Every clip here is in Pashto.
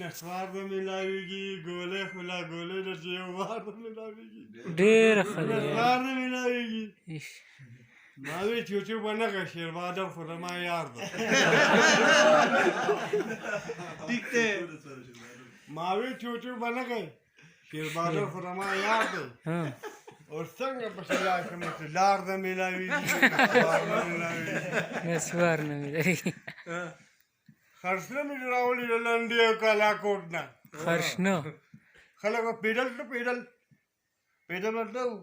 نسوار نه ملاویږي، ګولۍ خو لا ګولۍ ده چې یو وار نه ملاویږي. ډېر ښه دی. نسوار نه ملاویږي. ایش. ما وی چې چې به نه غې، شیربادر خو زما یار ده. ټیک دی. ما وی چې چې به نه غې، شیربادر خو زما یار دی. ها. او څنګه پسې لاړ شم چې لار نه ملاویږي، نسوار نه ملاویږي. نسوار نه ملاویږي. خرڅنه مې راولي له لنډې او کلاکوټ نه. خرشنه. خلک به پیډل ته پیډل پیډل ورته وو.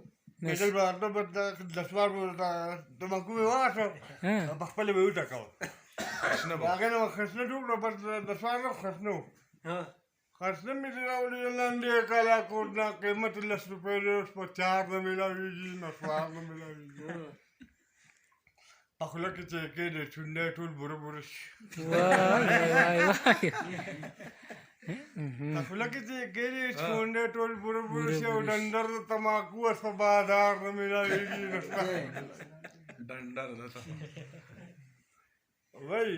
پیډل به ورته به دسمال به ورته تماکو به واخله، ها. په خپله به یې وټکوه. شنه د هغې نه به خرڅنه جوړ کړه، بس دسمال نه خرڅنه و. ها. خرڅنه مې چې راولي له لنډې او کلاکوټ نه، قیمت یې 10 روپۍ دی، اوس په چار نه میلاویږي، نسوار نه میلاویږي. په خوله کې چې یې کېږدې چونډی ټول بوره بوره شي. وای وای وای. په خوله کې چې یې کېږدې چونډی ټول بوره بوره بوره شي او بوره شي. ډنډر د تماکو اوس په بازار نه میلاویږي، نسوار. ډنډر ده. وای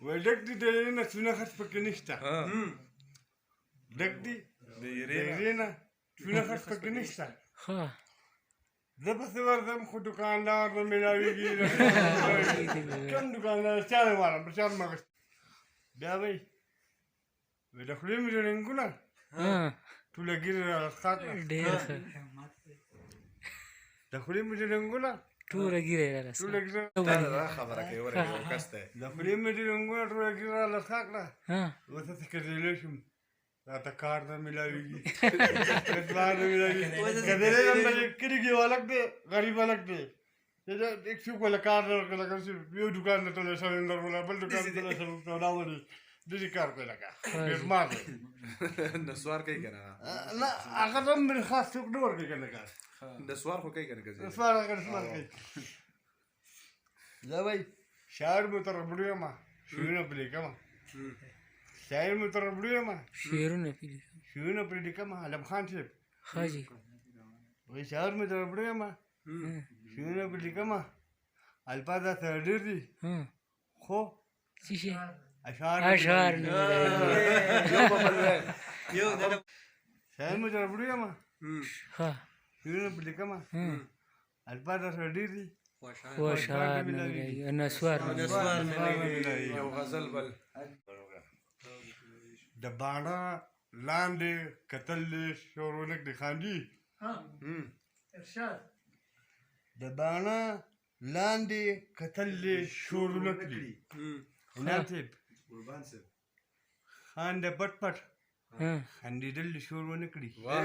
وای ډک دي د یې نه، څونه خرڅ پکې نشته. ها. ډک دي د د یری نه یې نه، څونه خرڅ پکې نشته. ښه. زه پسې ورځم خو دکاندار نه میلاویږي. کوم دکاندار چا نه وارم په چا مغز بیا وای وای د خولې مې رنګونه ها. ټوله ږیره راله کړه. ډېر ښه. د خولې مې رنګونه ټوله ږیره یې راله. ټوله ږیره تا دا خبره کوي، وره یو کس دی. د خولې مې رنګونه ټوله ږیره راله کړه. ها. اوس څه کېدلی شم، راته کار نه میلاویږي، کار نه میلاویږي. کېدلی شم بلې کلي کې یو هلک دی، غریب هلک دی، یک څوک ولا کار نه ورکړي، لکه چې یو دکان ته تللی سلندر ولا بل دکان ته تللی سودا ولي، داسې کار کوي لکه بېزمار دی. نسوار کوي که نه؟ نه، هغه ته هم خاص څوک نه ورکوي که نه کار. نسوار خو کوي که نه؟ کوي. نسوار، هغه نسوار کوي. زه وایي شاعر مې تر ربړو یم، شعرونه پرې لیکم. شاعر مې تر ربړو یم، شعرونه پرې لیکم. شعرونه پرې لیکم. علم خان صاحب. ښه جي. وایي شاعر مې تر ربړو یم، شعرونه پرې لیکم، الفاظ راسره ډېر دي ها. خو څه شی؟ اشعار اشعار نه ملاویږي. یو په بل وی. یو د شاعر مې تر ربړو یم، ښه. شعرونه پرې لیکم، ها. الفاظ راسره ډېر دي خو اشعار نه ملاویږي، نسوار نه ملاویږي. نسوار نه ملاویږي. یو غزل بل. د باڼه لاندې کتل دې شروع نه کړي خاندي. ارشاد. د باڼه لاندې کتل دې شروع نه کړي. انعام صاحب. قربان صاحب. خان د پټ پټ ها. خندېدل دې شروع نه کړي. واه.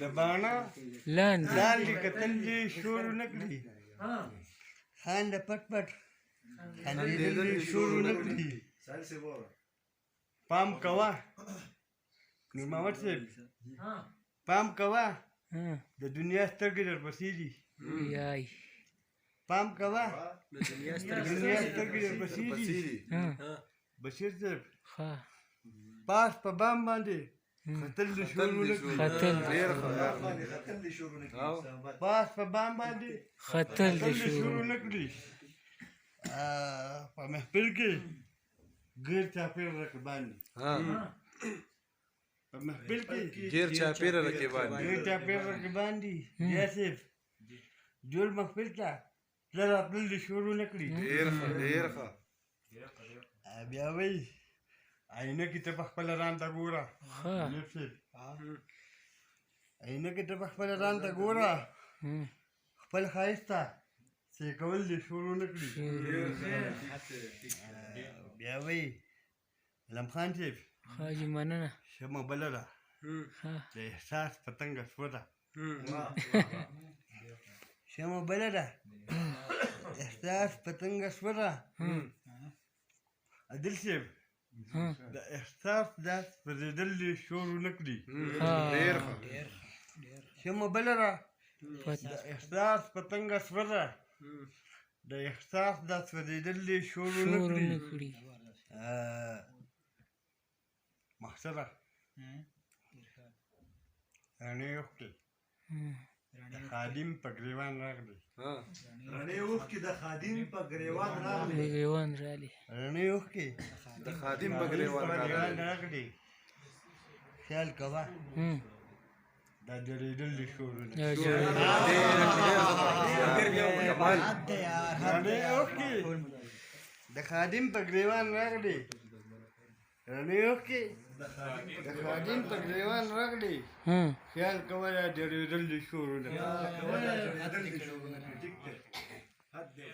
د باڼه لاندې لاندې کتل دې شروع نه کړي. ها. خان د پټ پټ خندېدل دې شروع نه کړي. سهل صاحب وره. پام کوه نور محمد صاحب. ها. پام کوه، ها. د دنیا سترګې درپسې دي. یای. پام کوه، د دنیا د دنیا سترګې درپسې پسې دي. دي. ها. بشیر صاحب. ښه. پاس په بام باندې ختل دې شروع نه کړي. ختل. ډېر ښه یار. ختل دې شروع نه او. کړي. پاس په بام باندې ختل ختل دې دې شروع شروع. نه کړي. په محفل کې ګیر چاپېره رقیبان دي. ها. په محفل کې ګیر چاپېره رقیبان دي. ګیر چاپېره رقیبان دي. یا صاحب جوړ محفل ته تله راتلل دې شروع نه کړي. ډېر ښه، ډېر ښه. بیا وایي آینه کې ته په خپله ځان ته ګوره. ښه. منیب صاحب، آینه کې ته په خپله ځان ته ګوره، خپل ښایست ته څه کول دې شروع نه کړي. بیا وایي علم خان صاحب. ښه جي، مننه. شمه بله ده، ښه. د احساس پتنګه شوه ده. شمه بله ده، احساس پتنګه شوه ده. عادل صاحب، ها. د احساس دا سوځېدل دې شروع نه کړي. ها. ډېر ښه. شمه بله ده، د احساس پتنګه شوه ده، د احساس دا سوځېدل دې شروع نه شروع کړي. نه کړي. مقصده رڼې اوښکې. د خادم په ګریوان راغلی. ها. رڼې اوښکې د خادم په ګریوان راغلې. ګریوان رالی. رڼې اوښکې د خادم په ګریوان په ګریوان راغلی. راغلی، خیال کوه دا جړېدل دي شورونه. دا جوړ. ډېر زبردست، کمال. رڼې اوښکې د خادم په ګریوان راغلی، رڼې اوښکې د خادم په ګریوان راغلی، خیال کوه دا جړېدل دي شورونه. کوه دا جړېدل دي شورونه. ټیک دی، حد دی.